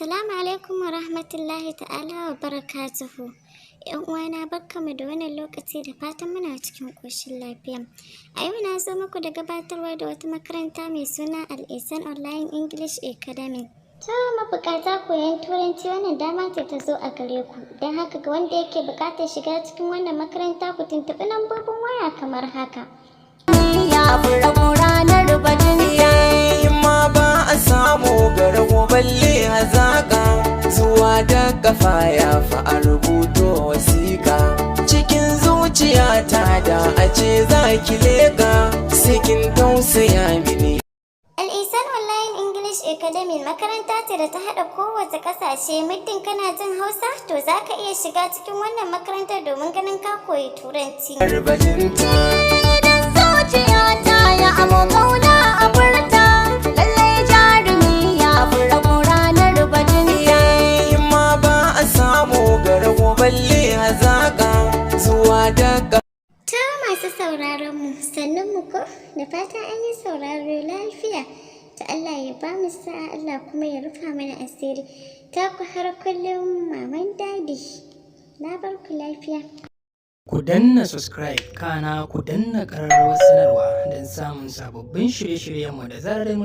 Assalamu alaikum wa rahmatullahi ta'ala wa barakatuhu. ‘Yan uwana, barkamu da wannan lokaci, da fatan muna cikin ƙoshin lafiya. A yau na zo muku da gabatarwa da wata makaranta mai suna Al-Ihsan Online English Academy. Ta mabukata koyon Turanci, wannan dama ce ta zo a gare ku. Don haka, ga wanda yake buƙatar shiga cikin wannan makaranta, ku tuntuɓi lambobin waya kamar haka. Ya fi rabo ranar bajinta. Ma ba a samu ga rago balle hazaka, zuwa da kafa ya fi a rubuto wasiƙa. Cikin zuciyata da a ce za ki leƙa, sikin tausaya mini. Al-Ihsan Online English Academy makaranta ce da ta haɗa kowace ƙasashe. Muddin kana jin Hausa, to za ka iya shiga cikin wannan makarantar domin ganin ka koyi Turanci. Bajinta. Idan zuciyata ya amo kauna a furta, lallai jarumi ya fi rabo ranar bajinta. Ma ba a samu ga rago balle hazaka, zuwa da Ta masu sauraron mu, sannun mu ko, da fata an yi sauraro lafiya. Ta Allah ya ba mu sa'a, Allah kuma ya rufa mana asiri. Ta ku har kullum, Maman Dadi. Na bar ku lafiya. Ku danna subscribe, kana ku danna ƙararrawar sanarwa don samun sababbin shirye-shiryenmu da zarar mun